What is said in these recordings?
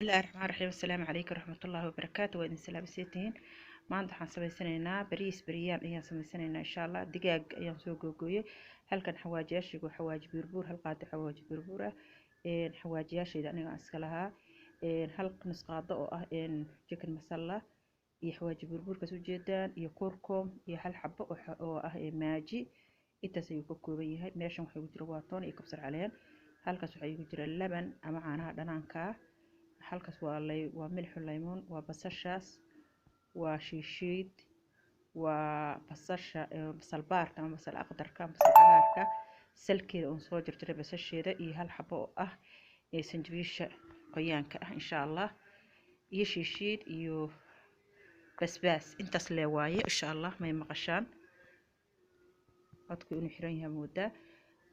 Bismillahi raxmaani raxiim. Assalaamu calaykum waraxmatullaahi wabarakaatu. Waa idin salaamseytihiin. Maanta waxaan samaysanaynaa bariis bariyaan ayaan samaysanaynaa insha Allah. Digaag ayaan soo googooyey. Halkan xawaajiyaashaygu waa xawaaji buurbuur, hal qaado xawaaji buurbuur ah. Xawaajiyaashayda aniga aan iska lahaa, hal nus qaado oo ah chicken masala iyo xawaaji buurbuurkaas ujeedaan iyo kurkum iyo hal xabo oo ah maaji. Intaas ayuu ka kooban yahay. Meeshan waxaa igu jira waa toon iyo kabsar caleen. Halkaas waxaa igu jira laban ama caanaha dhanaanka ah. Halkaas waa milixu laymuun, waa basashaas, waa shiishiid, waa basasha basal baarka ama basal aqdarka ama basal cagaarka salkeeda oon soo jarjaray basasheeda, iyo hal xabo oo ah sanjabiisha qoyaanka ah insha Allah, iyo shiishiid iyo basbaas. Intaas lee waaye insha Allah. May maqashaan codku inuu xiran yahay moodaa.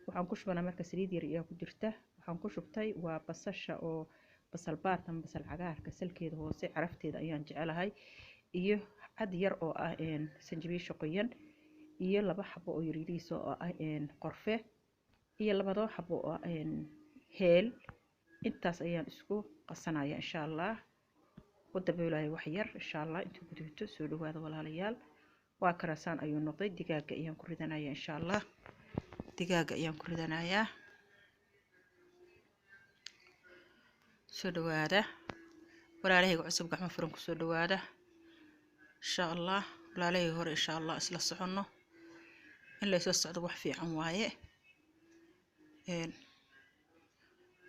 Waxaan ku shubanaa marka saliid yar ayaa ku jirta. Waxaan ku shubtay waa basasha oo basal baarka ama basal cagaarka salkeeda hoose, carafteeda ayaan jecelahay, iyo cad yar oo ah sanjabiisha qoyan, iyo laba xabo oo yaryariisa oo ah qorfe, iyo labadoo xabo oo ah heel. Intaas ayaan isku qasanaya insha Allah, ku daboolaya wax yar insha Allah intuu guduuto. Soo dhawaada walaalayaal. Waa karasaan ayuu noqday. Digaaga ayaan ku ridanaya insha Allah, digaaga ayaan ku ridanayaa. Soo dhawaada walaalahayga cusub, gacmo furan kusoo dhawaada insha Allah. Walaalahayga hore insha Allah isla soconno, in laysla socdo wax fiican waaye.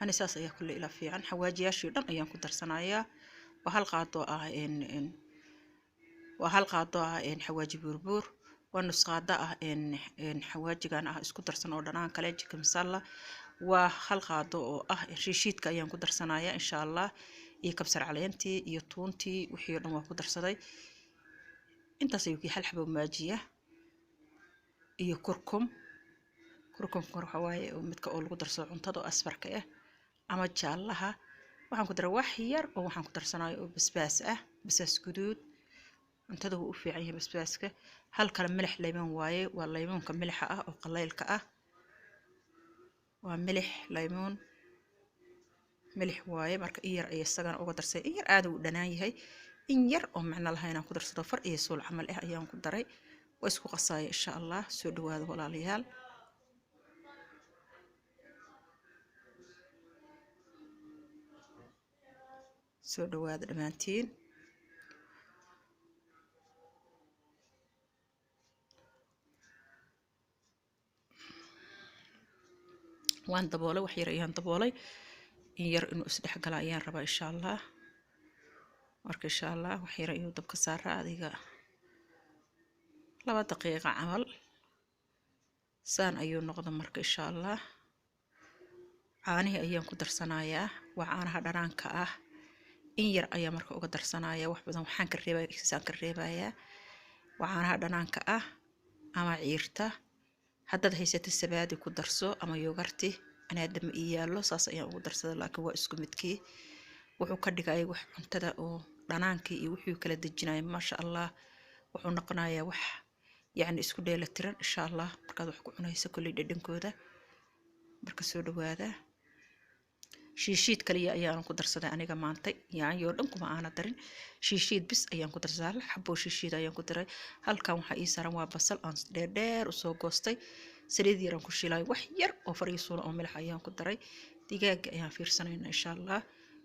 Ani saas ayaa kulle ila fiican. Xawaajiyaashii dhan ayaan ku darsanayaa. Waa hal qaado ah, waa hal qaado ah xawaaji buurbuur, waa nus qaado ah xawaajigan ah isku darsan oo dhanaan kale chicken masala, waa hal qaado oo ah shiishiidka ayaan ku darsanayaa insha Allah, iyo kabsar caleentii iyo tuuntii, wixii oo dhan waa ku darsaday. Intaas ayuu hal xabo maajiya iyo kurkum. Kurkumka waxa waaye midka oo lagu darsado cuntada oo asfarka ah ama jaallaha. Waxaan ku daray wax yar oo waxaan ku darsanayo oo basbaas ah, basbaas guduud. Cuntada wuu u fiican yahay basbaaska. Hal kale milix laymoon waaye, waa laymoonka milixa ah oo qalaylka ah, waa milix laymoon milix waaye. Marka in yar ay isagana uga darsay, in yar aad uu dhanaan yahay, in yar oo macno lahayn aan ku darsado, far iyo suul camal ah ayaan ku daray. Waa isku qasaya insha Allah. Soo dhawaada walaalayaal. Soo dhawaada dhammaantiin. Waan daboolay, wax yar ayaan daboolay, in yar inuu isdhexgala ayaan rabaa insha Allah. Marka insha Allah wax yar ayuu dabka saaraa, adiga 2 daqiiqo camal saan ayuu noqda. Marka insha Allah caanihii ayaan ku darsanayaa, waa caanaha dhanaanka ah. In yar ayaa marka uga darsanaya, wax badan waxaan ka reebaya, saan ka reebayaa. Waa caanaha dhanaanka ah ama ciirta. Haddaad haysato sabaadi ku darso ama yogarti. Anaa dama ii yaallo, saas ayaan ugu darsaday, laakiin waa isku midkii. Wuxuu ka dhigaya wax cuntada oo dhanaankii iyo wuxuu kala dejinaya maasha Allah. Wuxuu noqonayaa wax yacni isku dheelatiran insha Allah markaad wax ku cunayso kolley dhadhankooda. Marka soo dhawaada. Shiishiid kaliya ayaan ku darsaday aniga maantay, yaanyo dhan kuma aana darin, shiishiid bis ayaan ku darsaday, hal xabo shiishiid ayaan ku daray. Halkan waxaa ii saaran waa basal aan dheerdheer usoo goostay, saliid yaraan ku shiilay, wax yar oo fariisuula oo milix ayaan ku daray. Digaaga ayaan fiirsanayna insha Allah.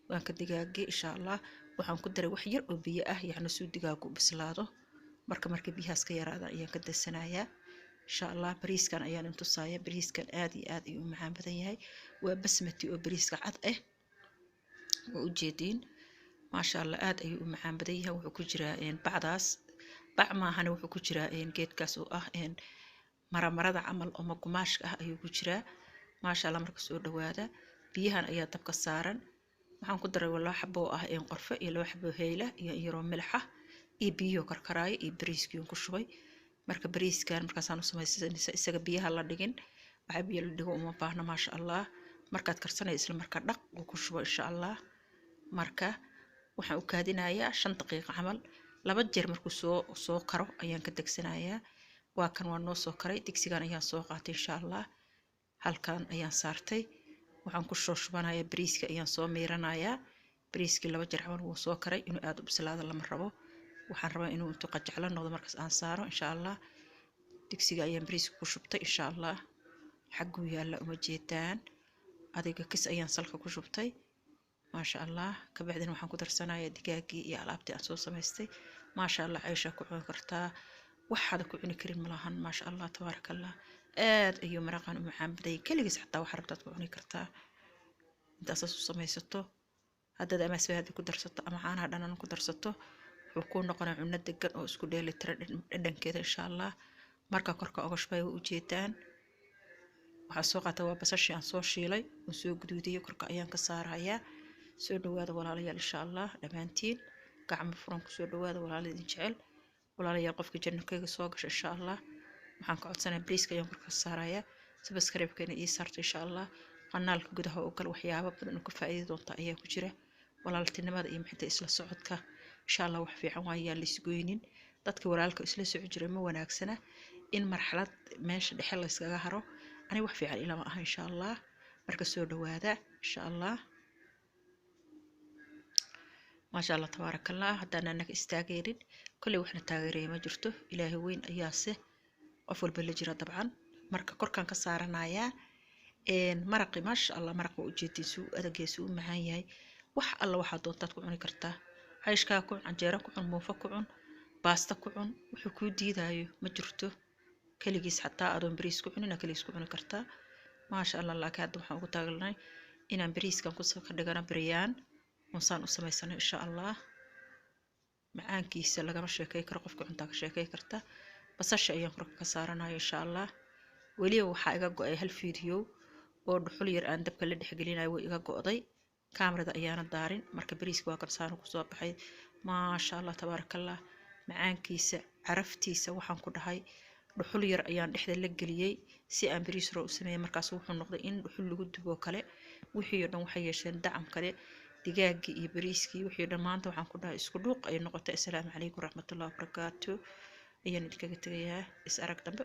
Waan ka digaagii insha Allah. Waxaan ku daray wax yar oo biyo ah, yacni suu digaagu u bislaado. Marka markay biyahaas ka yaraadaan ayaan ka daysanayaa insha Allah. Bariiskan ayaan intusaaya. Bariiskan aad iyo aad ayuu u macaan badan yahay. Waa basmati oo bariiska cad ah, waa ujeediin, maasha Allah, aad ayuu u macaan badan yahay. Wuxuu ku jiraa bacdaas, bac maahane, wuxuu ku jiraa geedkaas oo ah maramarada camal oo magumaashka ah ayuu ku jiraa maasha Allah. Marka soo dhawaada. Biyahan ayaa dabka saaran. Waxaan ku daray 2 xabo oo ah qorfe iyo 2 xabo heyla iyo in yaroo milix ah iyo biyihii karkaraayo iyo bariiskii ku shubay. Marka bariiskan markaasaan u samaysanaysa, isaga biyaha la dhigin, waxa biyo la dhigo uma baahna maasha Allah. Markaad karsanayso isla markaa dhaq uu ku shubo insha Allah. Marka waxaan u kaadinayaa 5 daqiiqo camal, 2 jeer markuu soo karo ayaan ka degsanayaa. Waa kan, waa noo soo karay. Digsigan ayaan soo qaatay insha Allah, halkan ayaan saartay. Waxaan ku soo shubanayaa bariiska ayaan soo miiranayaa. Bariiskii 2 jeer camal wuu soo karay, inuu aad u bislaado lama rabo. Waxaan rabaa inuu intuu qajaclo noqdo markaas aan saaro insha Allah. Digsiga ayaan bariiska ku shubtay insha Allah, xagguu yaalla uma jeedaan. Adiga kis ayaan salka ku shubtay, maasha Allah. Kabacdina waxaan ku darsanayaa digaagii iyo alaabtii aan soo samaystay, maasha Allah. Ceyshaa ku cuni kartaa, waxaada ku cuni karin malahan, maasha Allah, tabaaraka Allah. Aad ayuu maraqan u macaan badayay keligiis, xataa waxa rabtaad ku cuni kartaa intaasaas u samaysato. Haddaad ama asbahaadi ku darsato ama caanaha dhanan ku darsato, wuxuu kuu noqonaa cunno degan oo isku dheeli tira dhadhankeeda insha Allah. Marka korka oga shubay waa ujeedaan. Waxaa soo qaata waa basashii aan soo shiilay oon soo guduudiyey, korka ayaan ka saarayaa. Soo dhawaada walaalayaal insha Allah, dhammaantiin gacmo furan kusoo dhawaada, walaala idin jecel. Walaalayaal, qofka jannakayga soo gasha insha Allah waxaan ka codsanaya, bariiska ayaan korka ka saarayaa, subscribe-keena ii saarto insha Allah. Qanaalka gudaha u gal, waxyaabo badan oo ka faa'iidi doonta ayaa ku jira. Walaaltinimada iyo maxinta isla socodka insha Allah wax fiican waa, yaan la isgoynin. Dadka walaalka isla soco jiray ma wanaagsana in marxalad meesha dhexe la iskaga haro, aniga wax fiican ilama aha insha Allah. Marka soo dhawaada insha Allah, maasha Allah, tabaaraka Allah. Haddaan anaga istaageerin, kolley waxna taageeraya ma jirto, Ilaahay weyn ayaase qof walba la jira dabcan. Marka korkaan ka saaranayaa maraqi, maasha Allah. Maraq waa ujeedin suu adagee suu u macaan yahay. Wax alla waxaa doontaad ku cuni kartaa, cayshkaa ku cun, canjeero ku cun, muufo ku cun, baasta ku cun, wuxuu kuu diidayo ma jirto. Keligiis xataa adoon bariis ku cunina keligiis ku cuni kartaa, maasha Allah. Laakiin hadda waxaan ugu taagalnay inaan bariiskan kusoo ka dhigano biryaan unsaan u samaysano insha Allah. Macaankiisa lagama sheekey karo, qofka cuntaa ka sheekey karta. Basasha ayaan korka ka saaranayo insha Allah. Weliba waxaa iga go-ay hal fiidiyow oo dhuxul yar aan dabka la dhexgelinayo, way iga go-day, kaamirada ayaana daarin. Marka bariiska waa kabsaano kusoo baxay, maasha Allah, tabaarakallah. Macaankiisa, caraftiisa, waxaan ku dhahay dhuxul yar ayaan dhexda la geliyey si aan bariis roo u sameeyey. Markaas wuxuu noqday in dhuxul lagu dubo kale, wixii oo dhan waxay yeesheen dacam kale, digaagii iyo bariiskii, wixii oo dhan maanta waxaan ku dhahay isku dhuuq ay noqotay. Assalaamu calaykum waraxmatullahi wabarakaatu ayaan idinkaga tegayaa, is arag dambe.